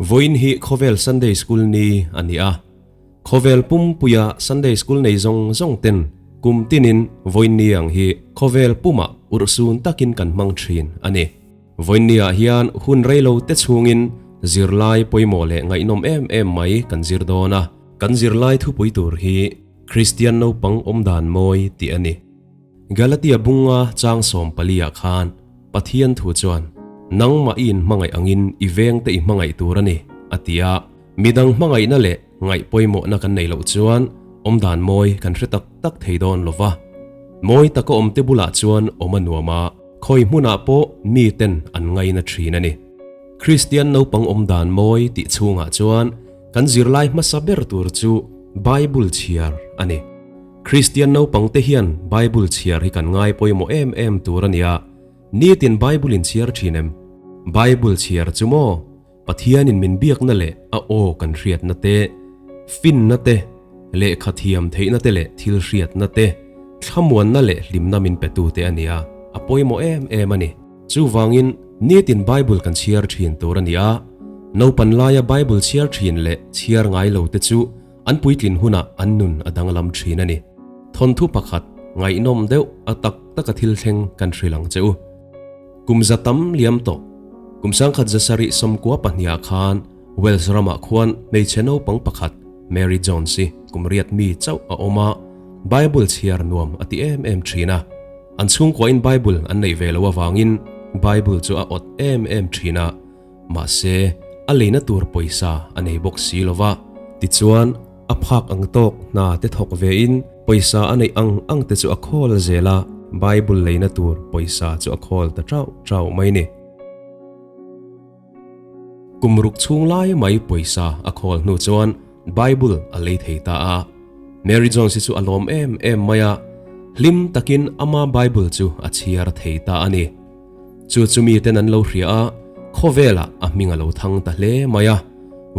Vawiin hi Khawvel Sunday School ni a ni a. Khawvel pumpuia Sunday School nei zawng zawng ten kum tinin vawiin ni ang hi khawvel pumah urhsun takin kan hmang thin a ni. Vawiin niah hian hun reilo te chhungin zirlai pawimawh leh ngaihnawm em em mai kan zir dawn a. Kan zirlai thupui tur hi Kristian naupang awmdan mawi tih a ni. Galatia bunga chang 14 ah khan Pathian thu chuan, Nangmah i inhmangaih angin i vengte i hmangaih tur a ni, a ti a. Midang hmangaihna leh ngaih pawimawhna kan neih loh chuan awmdan mawi kan hre tak tak thei dawn lo va. Mawi taka awmte bulah chuan awm a nuam a, khawi hmunah pawh miten an ngaina thin a ni. Kristian naupang awmdan mawi tih chhungah chuan kan zirlai hmasa ber tur chu Bible chhiar a ni. Kristian naupangte hian Bible chhiar hi kan ngai pawimawh em em tur a ni a, nitin Bible in chhiar thin em? Bible chhiar chu maw? Pathianin min biakna leh a aw kan hriatna te, finna te, lehkha thiam theihna te leh thil hriatna te, thlamuanna leh hlimna min petute a ni a, a pawimawh em em a ni. Chuvangin, nitin Bible kan chhiar thin tur a ni a, naupan laia Bible chhiar thin leh chhiar ngai lo te chu an puitlin hunah an nun a danglam thin a ni. Thawnthu pakhat ngaihnawm deuh a tak taka thil thleng kan hrilh ang che u. Kum za tam liam tawh, kum 1792 ah khan Wales ramah khuan hmeichhe naupang pakhat Mary Jones hi kum riat mi chauh a awm a, Bible chhiar nuam a ti em em thin a. An chhungkuain Bible an neih ve loh avangin Bible chu a awt em em thin a, mahse a leina tur pawisa a nei bawk si lo va. Tichuan, a phak ang tawk hna te thawk vein pawisa a neih ang ang te chu a khawl zel a, Bible leina tur pawisa chu a khawl ta chauh chauh mai ni. Kum ruk chhung lai mai pawisa a khawl hnu chuan Bible a lei thei ta a. Mary Jones hi chu a lawm em em mai a, hlim takin ama Bible chu a chhiar thei ta a ni. Chu chu miten an lo hria a, khawvelah a hming a lo thang ta hle mai a.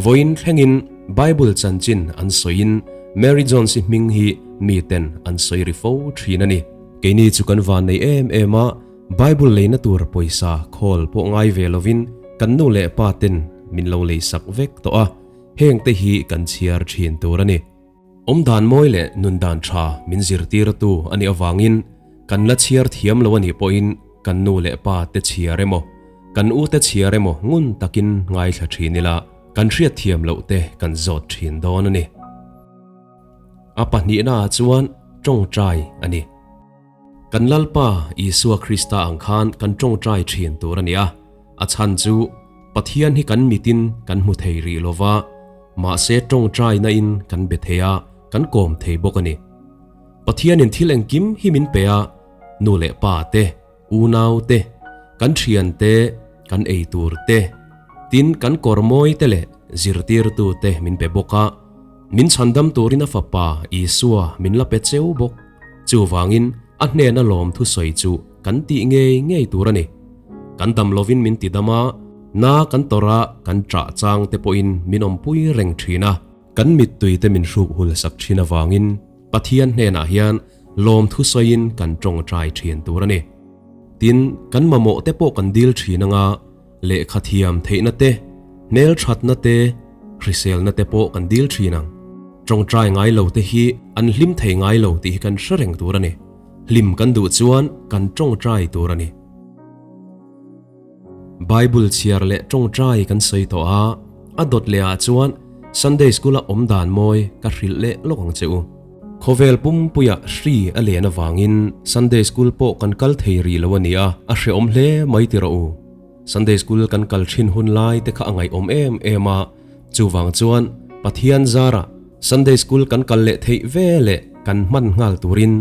Vawiin thlengin Bible chanchin an sawiin Mary Jones-i hming hi miten an sawi ri fo thin a ni. Keini chu kan van nei em em a, Bible leina tur pawisa khawl pawh ngai ve lovin kan nu leh pa ten min lo leisak vek tawh a, hengte hi kan chhiar thin tur a ni. Awmdan mawi leh nundan tha min zirtirtu a nih avangin kan la chhiar thiam lo a nih pawhin kan nu leh pa te chhiar emaw, kan u te chhiar emaw ngun takin ngaithla thin ila kan hriat thiam loh te kan zawt thin dawn a ni. A pahnihnaah chuan tawngtai a ni. Kan Lalpa Isua Krista ang khan kan tawngtai thin tur a ni a, a chhan chu Pathian hi kan mitin kan hmu thei rih lo va, mahse tawngtaina in kan be thei a, kan kawm thei bawk a ni. Pathianin thil engkim hi min pe a, nu leh pa te, unau te, kan thian te, kan ei tur te, tin kan kawr mawi te leh zirtirtu te min pe bawk a, min chhandam turin a fapa Isua min la pe cheu bawk. Chuvangin a hnena lawm thusawi chu kan tih ngei ngei tur a ni. Kan dam lovin min ti dam a, na kan tawrh a, kan ṭah chang te pawhin min awmpui reng ṭhin a. Kan mittui te min hruk hul sak ṭhin avangin Pathian hnenah hian lawm thusawiin kan ṭawngṭai ṭhin tur a ni. Tin, kan mamawh te pawh kan dil ṭhin anga lehkha thiam theihna te, hmelṭhatna te, hriselna te pawh kan dil ṭhin ang. Ṭawngṭai ngai lo te hi an hlim thei ngai lo tih hi kan hre reng tur a ni. Hlim kan duh chuan kan ṭawngṭai tur a ni. Bible chhiar leh ṭawngṭai kan sawi tawh a, a dawt leh ah chuan Sunday School-a awm dan mawi ka hrilh leh lawk ang che u. Khawvel pumpuiah hri a len avangin Sunday School pawh kan kal thei rih lo a ni a, a hrehawm hle mai ti rawh u. Sunday School kan kal thin hun lai te kha a ngaihawm em em a, chuvang chuan Pathian zarah Sunday School kan kal leh theih ve leh kan hman nghal turin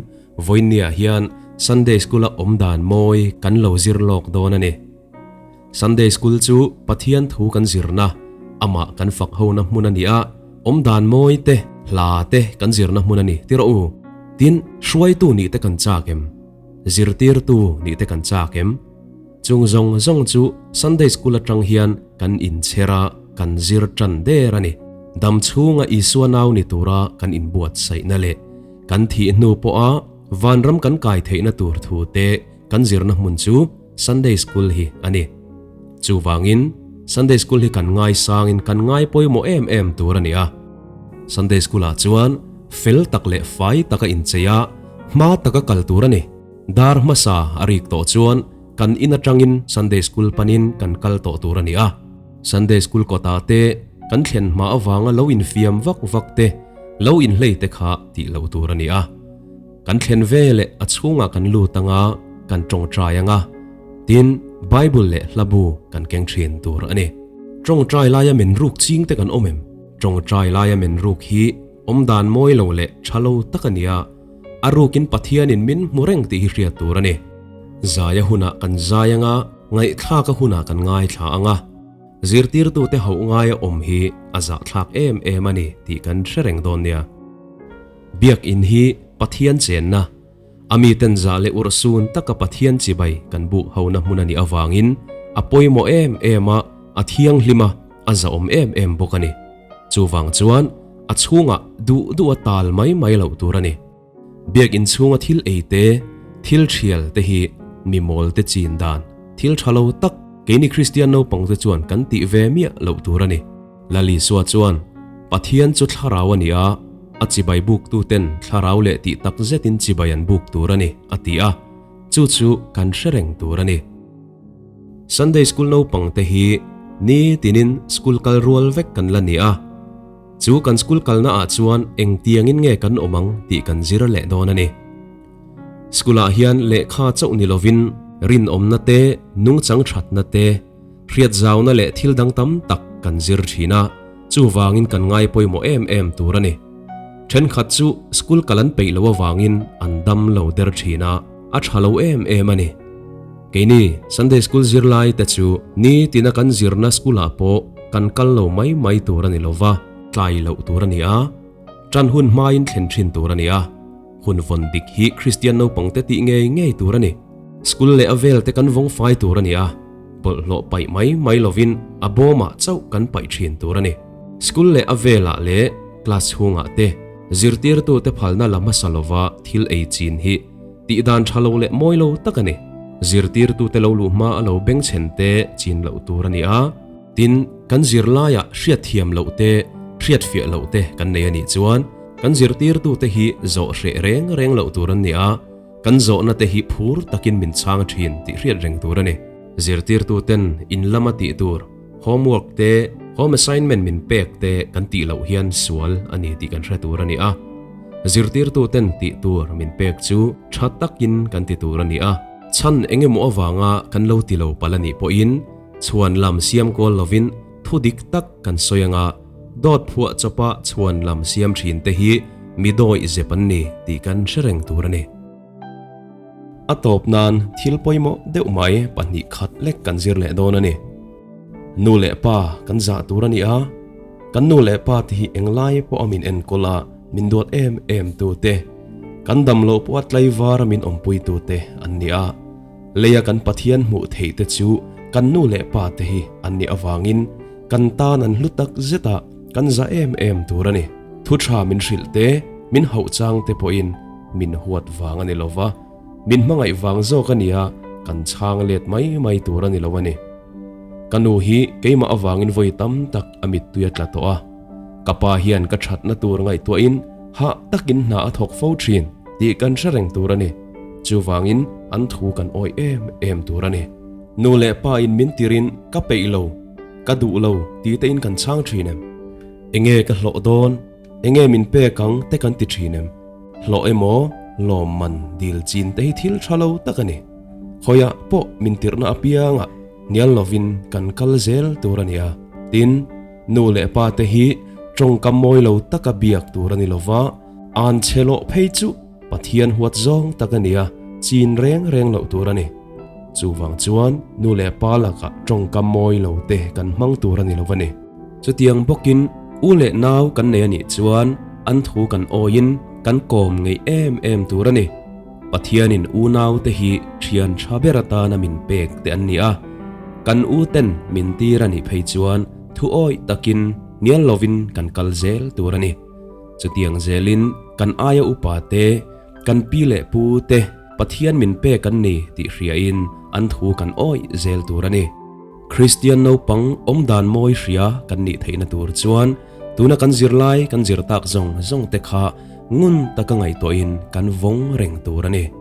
vawiinniah hian Sunday School-a awm dan mawi kan lo zir lawk dawn a ni. Sunday School chu Pathian thu kan zirna, amah kan fak hona hmun a ni a, awm dan mawi te, hla te kan zirna hmun a ni ti rawh u. Tin, hruaitu nih te kan chak em? Zirtirtu nih te kan chak em? Chung zawng zawng chu Sunday School atang hian kan inchher a, kan zir tan der a ni. Dam chhunga Isua nau ni tura kan inbuatsaihna leh kan thih hnu pawha vanram kan kai theihna tur thu te kan zirna hmun chu Sunday School hi a ni. Chuvangin, Sunday School hi kan ngaisangin kan ngai pawimawh em em tur a ni a. Sunday School ah chuan fel tak leh fai taka inchei a, hma taka kal tur a ni. Dar hmasa a rik tawh chuan kan in atangin Sunday School panin kan kal tawh tur a ni a. Sunday School kawtah te kan thlen hma avanga lo infiam vak vak te, lo inhlei te kha tih loh tur a ni a. Kan thlen ve leh a chhungah kan lut anga kan tawngtai anga, tin Bible leh hlabu kan keng thin tur a ni. Tawngtai laia men ruk ching te kan awm em? Tawngtai laia men ruk hi awmdan mawi lo leh tha lo tak a ni a, a rukin Pathianin min hmu reng tih hi hriat tur a ni. Zaia hunah kan zai anga, ngaihthlaka hunah kan ngaithla anga, zirtirtute hauh ngaia awm hi a zahthlak em em a ni tih kan hre reng dawn nia. Biakinn hi Pathian chenna, a miten zah leh urhsun taka Pathian chibai kan buk hona hmun a nih avangin a pawimawh em em a, a thianghlim a, a zahawm em em bawk a ni. Chuvang chuan a chhungah duh duh a tal mai mai loh tur a ni. Biakinn chhunga thil ei te, thil thial te hi mi mawl te chin dan, thil tha lo tak keini Kristian naupang te chuan kan tih ve miah loh tur a ni. Lalisua chuan, Pathian chu thlarau a ni a, a chibai buktuten thlarau leh tih tak zetin chibai an buk tur a ni, a ti a, chu chu kan hre reng tur a ni. Sunday School naupangte hi ni tinin school kal rual vek kan la ni a, chu kan school kalna ah chuan engtiangin nge kan awm ang tih kan zir leh dawn a ni. School ah hian lehkha chauh ni lovin rinawmna te, nungchang thatna te, Hriatzauna leh thil dang tam tak kan zir thin a, chuvangin kan ngai pawimawh em em tur a ni. Thenkhat chu school kal an peih loh avangin an dam lo der thin a, a tha lo em em a ni. Keini Sunday School zirlai te chu nitina kan zirna school ah pawh kan kal lo mai mai tur a ni lova, tlai loh tur a ni a, tan hun hmain thlen thin tur a ni a, hun vawn dik hi Kristian naupangte tih ngei ngei tur a ni. School leh a vel te kan vawng fai tur a ni a. Bawlhhlawh paih mai mai lovin a bawmah chauh kan paih thin tur a ni. School leh a velah leh class chhungah te zirtirtute phalna la hmasa lova thil ei chin hi tih dan tha lo leh mawi lo tak a ni. Zirtirtute lo luh hma a lo bengchhen te chin loh tur a ni a. Tin, kan zirlaiah hriatthiam loh te, hriatfiah loh te kan nei a nih chuan kan zirtirtute hi zawh hreh reng reng loh tur an ni a. Kan zawhna te hi phur takin min chhang thin tih hriat reng tur a ni. Zirtirtuten in lama tih tur, homework te, home assignment min pek te kan tih loh hian sual a ni tih kan hre tur a ni a. Zirtirtuten tih tur min pek chu tha takin kan ti tur a ni a. Chhan eng emaw avanga kan lo ti lo palh a nih pawhin chhuan lam siam kual lovin thu dik tak kan sawi anga dawt phuah chawpa chhuan lam siam thin te hi mi dawih zep an ni tih kan hre reng tur a ni. A tawp nan thil pawimawh deuh mai pahnih khat lek kan zir leh dawn a ni. Nu leh pa kan zah tur a ni a, kan nu leh pa te hi englai pawh a min enkawl a, min duat em em tu te, kan dam loh pawh a tlaivar a min awmpui tu te an ni a. Leia kan Pathian hmuh theih te chu kan nu leh pa te hi an nih avangin kan tan an hlu tak zet a, kan za em em tur a ni. Thu tha min hrilh te, min hauh chang te pawhin min huat vang a ni lo va, min hmangaih vang zawk a nia kan chhang let mai mai tur a ni lo a ni. Ka nu hi keimah avangin vawi tam tak a mittui a tla tawh a, ka pa hian ka thatna tur ngaihtuahin hah takin hna a thawk fo thin tih kan hre reng tur a ni. Chuvangin an thu kan awih em em tur a ni. Nu leh pa in min tirin ka peih lo, ka duh lo tih te in kan chhang thin em? Enge ka hlawh dawn? Enge min pek ang te kan ti thin em? Hlawh emaw lawmman dil chin te hi thil tha lo tak a ni. Khawiah pawh min tirhna apiangah hnial lovin kan kal zel tur a ni a. Tin, nu leh pa te hi tawngkam mawi lo taka biak tur a ni lova, an chhe lawh phei chu Pathian huat zawng tak a ni a, chin reng reng loh tur a ni. Chuvang chuan nu leh pa lakah tawngkam mawi lo te kan hmang tur a ni lo a ni. Chutiang bawkin u leh nau kan nei a nih chuan an thu kan awiin kan kawm ngeih em em tur a ni. Pathianin unau te hi thian tha ber atana min pek te an ni a, kan u ten min tir a nih phei chuan thu awih takin hnial lovin kan kal zel tur a ni. Chutiang zelin kan aia upa te, kan pi leh pu te Pathian min pek an ni tih hriain an thu kan awih zel tur a ni. Kristian naupang awmdan mawi hria kan nih theihna tur chuan tuna kan zirlai kan zir tak zawng zawng te kha ngun taka ngaihtuahin kan vawng reng tur a ni.